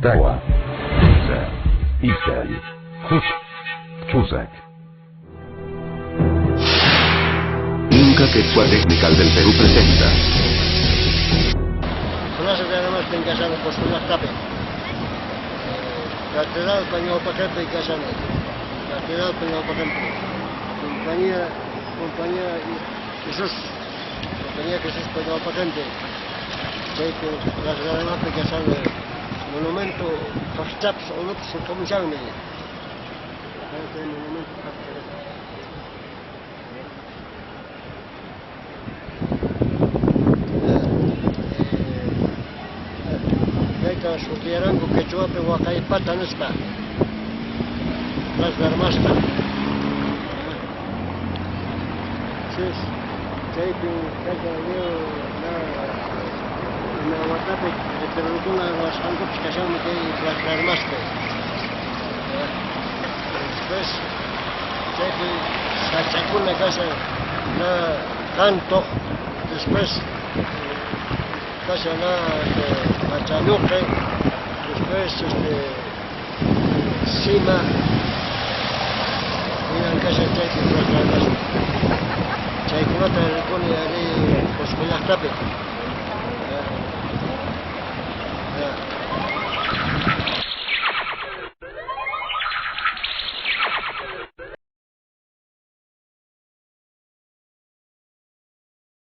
Tawa. Kimsa. Iskay. Huk. Chusak. Inca Quechua Technical del Perú presenta. Plaza de Armas kashan Qusqu llaqtapi. Catedralpa ñawpaqinpi kashani. Catedralpa ñawpaqinpi. Compañía Jesús. Compañía Jesuspa ñawpaqinpi. Chaypi Plaza de Armaspi kashani. Monumento qaqchapas unupas surqhamushanmi. Chay monumento qaqcha. Kayta sutiyaranku quechuapi waqaypata nispa. Plaza de Armasta. Chaypi kashan ima watapi letrerokuna ruwasqankupas kashanmi kay Plaza de Armaspi. Después chaypi sach'akuna kashan na qantuq, después kashan na pachalluqi, después sima, hinan kashan chaypi Plaza de Armaspi. Chaykunata rikuni ari Qusqu llaqtapi.